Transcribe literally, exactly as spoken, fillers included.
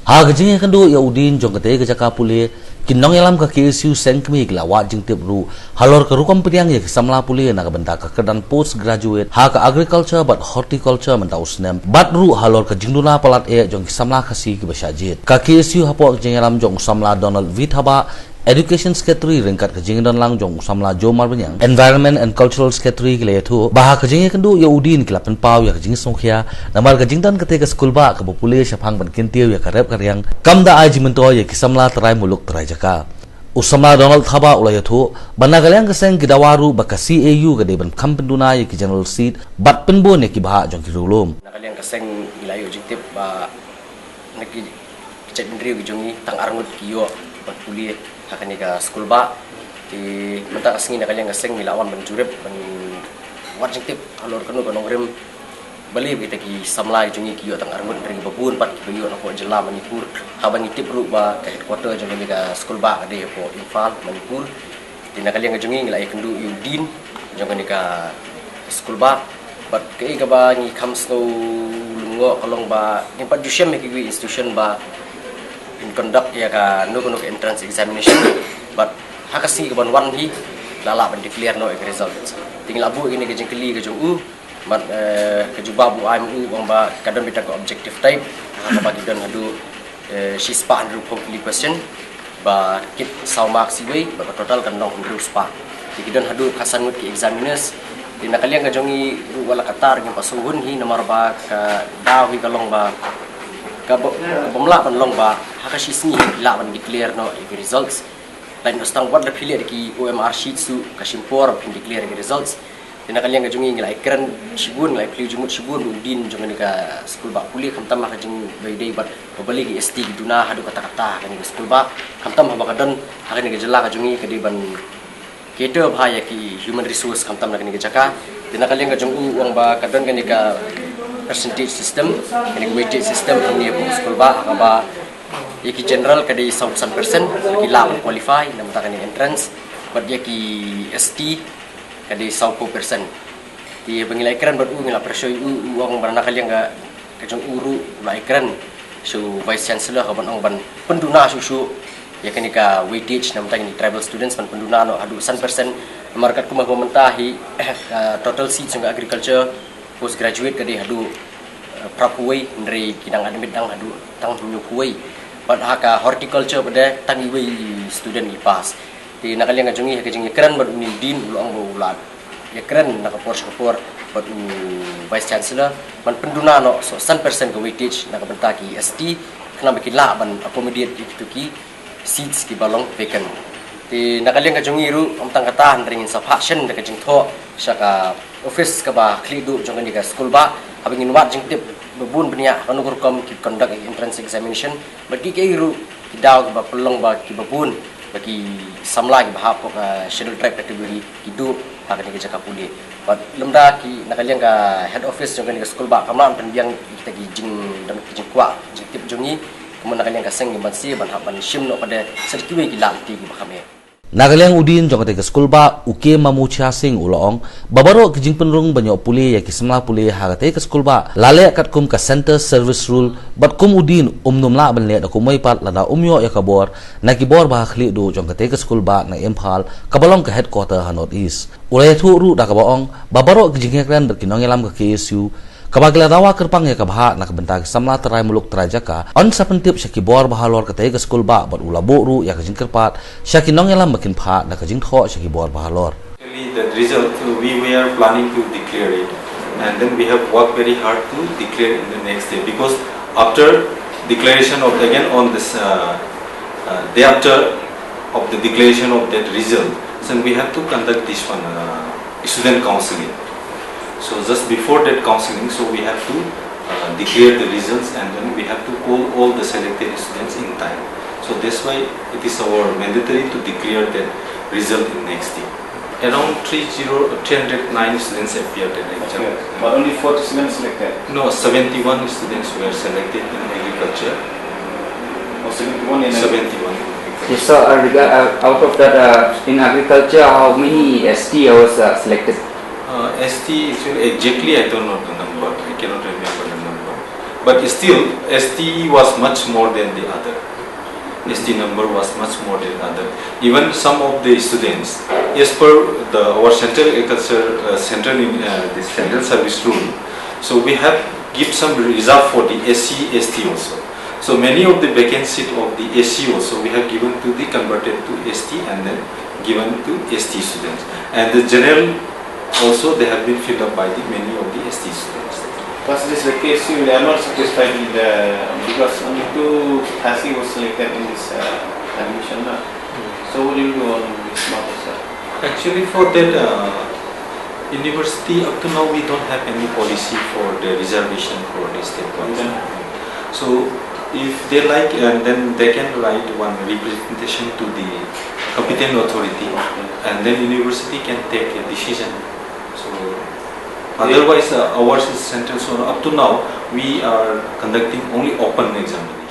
Ha ka jingïakynduh ïa u dean jong katei ka jaka pule, ki nongïalam ka K S U seng kmie ki la wad jingtip ruh halor ka rukom pdiang ïa ki samla pule na ka bynta ka kyrdan post graduate ha ka agriculture bad horticulture mynta u snem, bad ruh halor ka jingduna palat eh jong ki samla Khasi kiba shah jied. Ka K S U hapoh ka jingïalam jong u samla Donald V Thabah, Education Secretary ryngkat ka jingdon lang jong u samla Joe Marbaniang, Environment and Cultural Secretary, ki la ïathuh ba ha ka jingïakynduh ïa u dean ki la pynpaw ïa ka jingsngewkhia namar ka jingdon katei ka skulbah kaba pule shaphang ban kyntiew ïa ka rep ka riang kam da ai jingmyntoi ïa ki samla trai muluk trai jaka. U samla Donald Thabah u la ïathuh ba na ka liang ka seng ki dawa ruh ba ka C A U ka dei ban kham pynduna ïa ki general seat bad pynbun ïa ki bhah jong ki riewlum. Na ka liang ka seng ngi la ïoh jingtip ba na ki, ki jaitbynriew ki jong ngi tang arngut ki ïoh ban pule ha kane ka skulbah. Te mynta ka sngi na ka liang ka seng ngi la wan ban jurip ban wad jingtip halor kano ka nongrim. Balei ba kita ki samla ki jong ngi ki ïoh tang arngut, hynrei kiba bun pat kiba ïoh na ka jylla Manipur. Haba ngi tip ruh ba ka headquarter jong kane ka skulbah ka dei hapoh Imphal, Manipur. Te na ka liang ka jong ngi ngi la ïakynduh ïa u dean jong kane ka skulbah. Bad kaei kaba ngi kham sngew lyngngoh ka long ba ngim pat ju shem ïa kiwei institution ba kin conduct ïa kano kano ka entrance examination. Bad ha ka sngi kaban wan hi la lah ban declare noh ïa ka result. Te ngi la buh ïa kane ka jingkylli ka jong u. Bad, eh, ka jubab u ai ma u u ong ba ka don beit tang ka objective type, ha kaba ki don haduh, eh, shispah hynriewphew tylli ki question ba kit saw marks iwei, bad ka total kan long hynriew spah. Te ki don haduh khatsan ngut ki examiners. Te na ka liang ka jong ngi ruh wat la katta ngim pat sngewhun hi namar ba ka daw hi ka long ba ka ba, ka bym lah ban long ba ha ka shi sngi hi lah ban declare noh ïa ki results. Lait noh tang wat la phi leh da ki O M R sheet ruh ka shim por ba phin declare ïa ki results. Te na ka liang ka jong ngi ngi la ïakren shibun, ngi la ïakren jingmut shibun bad u dean jong kane ka skulbah pule, khamtam ha ka jingïadei bad ba balei ki S T ki duna haduh katta katta ha kane ka skulbah. Khamtam haba ka don ha kane ka jylla ka jong ngi ka dei ban cater bha ïa ki human resource khamtam na kane ka jaka. Te na ka liang ka jong u u ong ba ka don kane ka percentage system, kane ka weightage system hangne hapoh skulbah, ha kaba ïa ki general ka dei sawphew san percent ki lah ban qualify na ka bynta kane ka entrance, bad ïa ki S T ka dei sawphew percent. Te ba ngi la ïakren bad u ngi la pyrshah ïa u, u ong ba na ka liang ka, ka jong u ruh u la ïakren sha u Vice Chancellor ka ban ong ban pynduna shuh shuh ïa kane ka weightage na ka bynta kine ki tribal students, ban pynduna noh haduh san percent. Namar katkum ba mynta hi, eh, ka total seats jong ka agriculture postgraduate ka dei haduh, eh, phraphew wei, hynrei ki dang admit dang haduh tang hynñiewphew wei. Bad ha ka horticulture pat de tang iwei student i pass. Te na ka liang ka jong ngi ha ka jingïakren bad une u dean u la ong ba u la ïakren na ka por sha ka por bad u Vice Chancellor ban pynduna noh sawphew san percent ka weightage na ka bynta ki S T, khnang ba kin lah ban accommodate ïa kito ki seats kiba long vacant. Te na ka liang ka jong ngi ruh ym tang kata, hynrei ngin sa phah shen da ka jingthoh sha ka office kaba khlieh duh jong kane ka skulbah, haba ngin wad jingtip ba bun bniah kano ka rukom ki conduct entrance examination, bad kiei kiei ruh ki daw kiba pynlong ba kiba bun ba ki samla kiba hap hapoh ka Scheduled Tribe category ki duh ha kane ka jaka pule. Bad lymda ki na ka liang ka head office jong kane ka skulbah kam lah ban pynbiang ïa kita ki jing, don ki jingkwah jingtip jong ngi, kumno na ka liang ka seng ngim banse ban hap ban shim noh pat de sa da kiwei ki lad lynti kiba kham eh. Na ka liang u dean jong katei ka skulbah, u K Mamuchia Singh, u la ong ba baroh ki jingpynrung ban ïoh pule ïa ki samla pule ha katei ka skulbah la leh katkum ka Centre Service Rule, bad kum u dean um nym lah ban leh da kumwei pat lada um ïoh ïa ka bor na ki bor ba ha khlieh duh jong katei ka skulbah na Imphal kaba long ka headquarter ha North East. U la ïathuh ruh da kaba ong ba baroh ki jingïakren bad ki nongïalam ka K S U kaba ki la dawa kyrpang ïa ka bhah na ka bynta ki samla trai muluk trai jaka, yn sa pyntip sha ki bor ba halor katei ka skulbah, bad u la buh ruh ïa ka jingkyrpad sha ki nongïalam ba kin phah da ka jingthoh sha ki bor ba halor. Actually, that result, uh, we were planning to declare it, and then we have worked very hard to declare in the next day, because after declaration of, again, on this, uh, uh, day after of the declaration of that result, then we have to conduct this one, uh, student counseling. So just before that counseling, so we have to, uh, declare the results, and then we have to call all the selected students in time. So that's why it is our mandatory to declare that result in next day. Around three zero, three hundred nine students appeared at the exam. Okay. But only forty students selected? No, seventy-one students were selected in agriculture. Oh, seventy-one in seventy-one. Yes, sir. Uh, rega-, uh, out of that, uh, in agriculture, how many S T was, uh, selected? Uh, S T, actually, exactly, I don't know the number. I cannot remember the number. But still, S T was much more than the other. S T number was much more than other. Even some of the students, as per the our Central Agriculture uh, Central in uh, the Central Service Rule, so we have give some reserve for the S C S T also. So many of the vacant seat of the S C also we have given to the converted to S T and then given to S T students. And the general also they have been filled up by the many of the S T students. First, this the K S U, they are not satisfied with the, because only two Khasi was selected in this uh, admission. Na? So what do you do on this matter, sir? Actually, for that uh, university, up to now we don't have any policy for the reservation for the state council. Okay. So if they like, and then they can write one representation to the competent authority, and then university can take a decision. So otherwise, uh, ours is central. So up to now, we are conducting only open examination.